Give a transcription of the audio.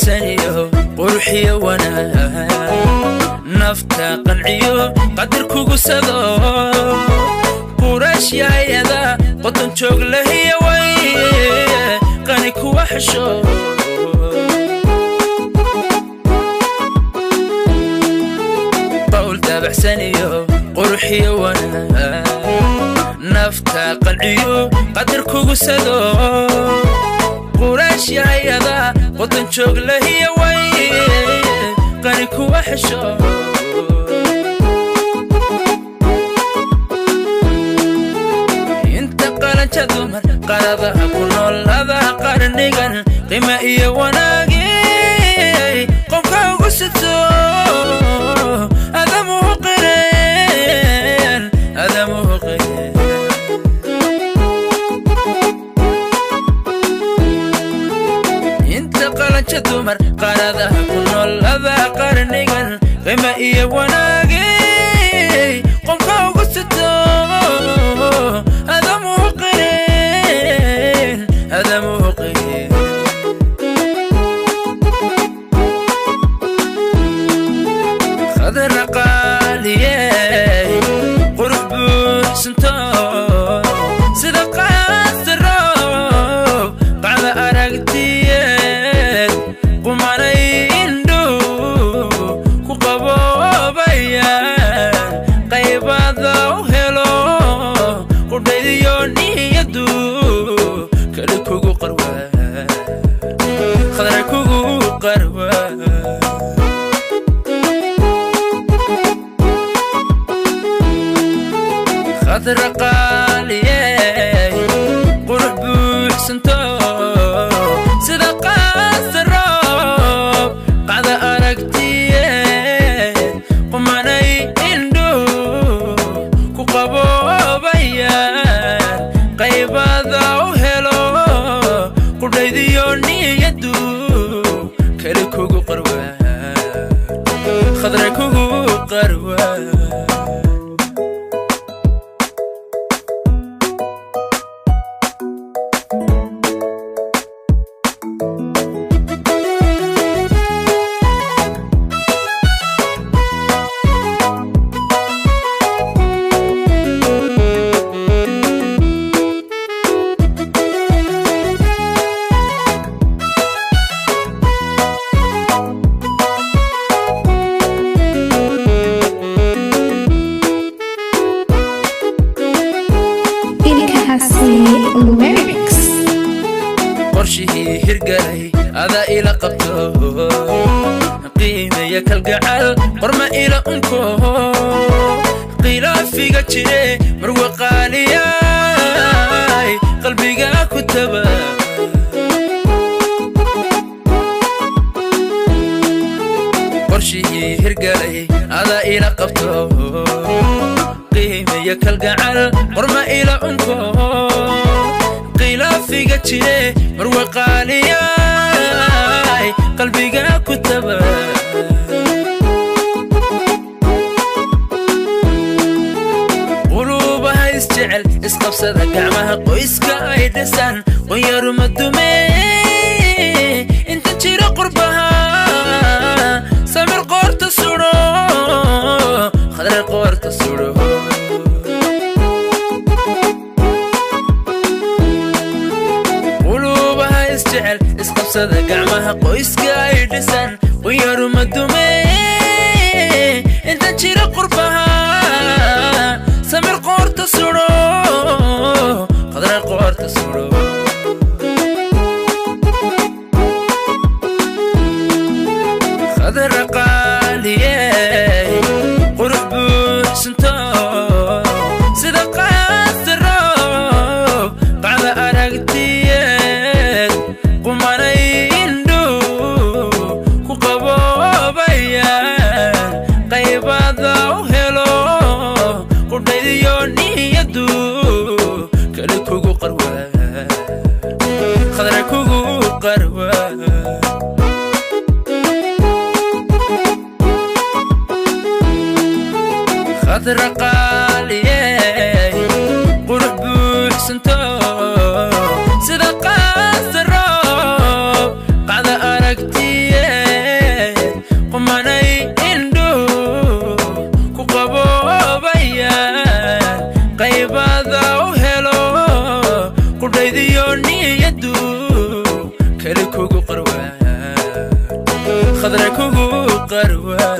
Dabacsaniyo quruxiyo wanaag, nafta qanciyo qadar kugu sado. Quraash yaayada qoton joog lahiya way qani kuwa xesho. Qowl dabacsaniyo quruxiyo wanaag, nafta qanciyo qadar kugu sado. Quraash yaayada qoton joog lahiya way qani kuwa xesho. Inta qalanja dumar qaradaha ku noolada qarnigan, qiima iyo wanaagi qofka ugu sito adamuhu qireen, adamuhu qireen. Inta qalanja dumar qaradaha ku noolada qarnigan, qiima iyo wanaagi qofka ugu sito adamuhu qireen, adamuhu qireen. Khadra qaaliyey qurux buuxsanto sida qaasaroob, qacda aragtiyeed qumanay indhu ku qaboobayaan, qaybada u helo qudhaydiyo niyadu kale kugu qarwa, khadra kugu qarwa. Khadra qaaliyey qurux buuxsanto sida qaasaroob, qacda aragtiyeed qumanay indhu ku qaboobayaan, qaybada u helo qudhaydiyo niyadu kale kugu qarwa, khadra kugu qarwa. Ilkacase Lyrics. Qorshihii hirgalay adaa ila qabto, qiimeeya kalgacal qorma ila unko, khilaafiga jire marwa qaaliyay qalbiga ku taba. Qorshihii hirgalay adaa ila qabto, qiimeeya kalgacal qorma ila unko, khilaafiga jire marwa qaaliyay qalbiga ku taba. Quluubaha isjecel isqabsada gacmaha, qoyska ay dhisaan qoyaruma dume. Inta jira qurbaha samir qoorta sudho, khadra qoorta sudho. Quluubaha isjecel isqabsada gacmaha, qoyska ay dhisan qoyaruma dume. Inta jira qurbaha samir qoorta sudho, khadra qoorta sudho. Khadra qaaliyey qurux buuxsanto sida qaasaroob, qacda aragtiyeed qumanay indhu ku qaboobayaan, qaybada u helo qudhaydiyo niyadu kale kugu qarwa, khadra kugu qarwa. Khadra qaaliyey qurux buuxsanto sida qaasaroob, qacda aragtiye Qaybaada u helo qudhaydiyo niyadu keli kugu qarwaa, Khadra kugu qarwaa.